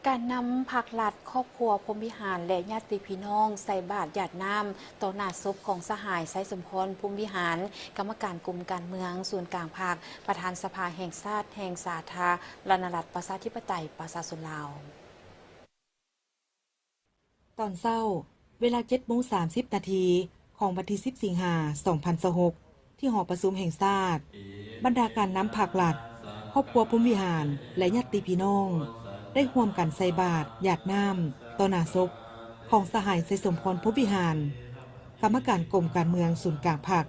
ການນຳພັກລັດ ຄອບຄົວພົມວິຫານ ແລະ ຍາດຕິພີ່ນ້ອງໃສ່ບາດຢາດນ້ຳຕໍ່ໜ້າສົບຂອງສະຫາຍ ໄຊສົມພອນ ພົມວິຫານ ກຳມະການກົມການເມືອງ ສູນກາງພັກ ປະທານສະພາແຫ່ງຊາດ ແຫ່ງສາທາລະນະລັດ ປະຊາທິປະໄຕ ປະຊາຊົນລາວ. ຕອນເຊົ້າ ເວລາເຈັດໂມງສາມສິບນາທີ ຂອງວັນທີສິບ ສິງຫາ ສອງພັນຊາວຫົກ ທີ່ຫໍປະຊຸມແຫ່ງຊາດ, ບັນດາການນຳພັກລັດ, ຄອບຄົວພົມວິຫານ ແລະ ຍາດຕິພີ່ນ້ອງ ໄດ້ຮ່ວມກັນໃສ່ບາດຢາດນ້ຳຕໍ່ໜ້າສົບຂອງສະຫາຍ ໄຊສົມພອນ ພົມວິຫານ ກຳມະການກົມການເມືອງສູນກາງພັກ,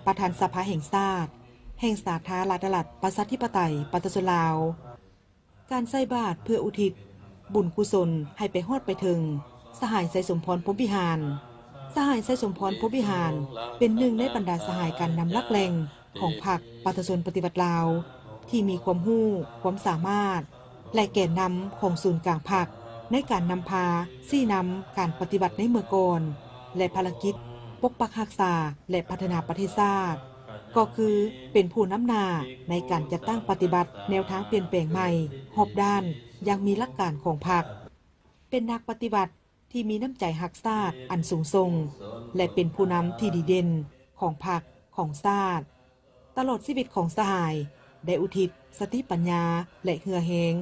ປະທານສະພາແຫ່ງຊາດ ແຫ່ງສາທາລະນະລັດ ປະຊາທິປະໄຕ ປະຊາຊົນລາວ. ການໃສ່ບາດເພື່ອອຸທິດບຸນກຸສົນໃຫ້ໄປຮອດໄປເຖິງສະຫາຍ ໄຊສົມພອນ ພົມວິຫານ. ສະຫາຍ ໄຊສົມພອນ ພົມວິຫານ ເປັນໜຶ່ງໃນບັນດາສະຫາຍການນຳຫຼັກແຫຼ່ງຂອງພັກປະຊາຊົນປະຕິວັດລາວ ທີ່ມີຄວາມຮູ້, ຄວາມສາມາດ ແລະ ແກນນຳຂອງສູນກາງພັກ ໃນການນຳພາຊີ້ນຳການປະຕິວັດໃນເມື່ອກ່ອນ ແລະ ພາລະກິດປົກປັກຮັກສາ ແລະ ພັດທະນາປະເທດຊາດ. ກໍຄືເປັນຜູ້ນຳໜ້າໃນການຈັດຕັ້ງປະຕິບັດແນວທາງປ່ຽນແປງໃໝ່ຮອບດ້ານຢ່າງມີຫຼັກການຂອງພັກ, ເປັນນັກປະຕິວັດທີ່ມີນ້ຳໃຈຮັກຊາດອັນສູງສົ່ງ ແລະ ເປັນຜູ້ນຳທີ່ດີເດັ່ນຂອງພັກ, ຂອງຊາດ. ຕະຫຼອດຊີວິດຂອງສະຫາຍໄດ້ອຸທິດສະຕິປັນຍາ ແລະ ເຫື່ອແຮງ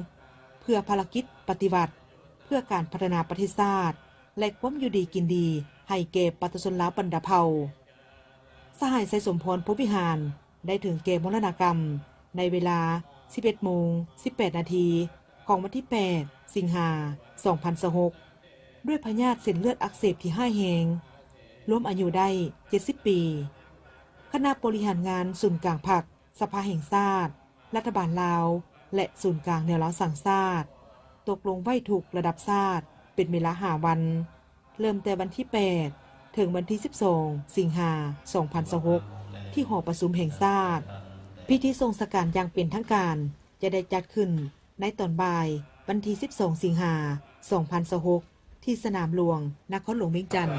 ເພື່ອພາລະກິດປະຕິວັດ, ເພື່ອການພັດທະນາປະເທດຊາດ ແລະ ຄວາມຢູ່ດີກິນດີໃຫ້ແກ່ປະຊາຊົນລາວບັນດາເຜົ່າ. ສະຫາຍ ໄຊສົມພອນ ພົມວິຫານ ໄດ້ເຖິງແກ່ມໍລະນະກຳໃນເວລາສິບເອັດໂມງສິບແປດນາທີ ຂອງວັນທີແປດ ສິງຫາ ສອງພັນຊາວຫົກ ດ້ວຍພະຍາດເສັ້ນເລືອດອັກເສບທີ່ຮ້າຍແຮງ, ລວມອາຍຸໄດ້ເຈັດສິບປີ. ຄະນະບໍລິຫານງານສູນກາງພັກ, ສະພາແຫ່ງຊາດ, ລັດຖະບານລາວ ແລະ ສູນກາງແນວລາວສ້າງຊາດ ຕົກລົງໄວ້ທຸກລະດັບຊາດເປັນເວລາຫ້າວັນ, ເລີ່ມແຕ່ວັນທີແປດ ເຖິງວັນທີສິບສອງ ສິງຫາ ສອງພັນຊາວຫົກ ທີ່ຫໍປະຊຸມແຫ່ງຊາດ. ພິທີສົ່ງສະການຢ່າງເປັນທາງການຈະໄດ້ຈັດຂຶ້ນໃນຕອນບ່າຍວັນທີສິບສອງ ສິງຫາ ສອງພັນຊາວຫົກ ທີ່ສະໜາມຫຼວງ ນະຄອນຫຼວງວຽງຈັນ.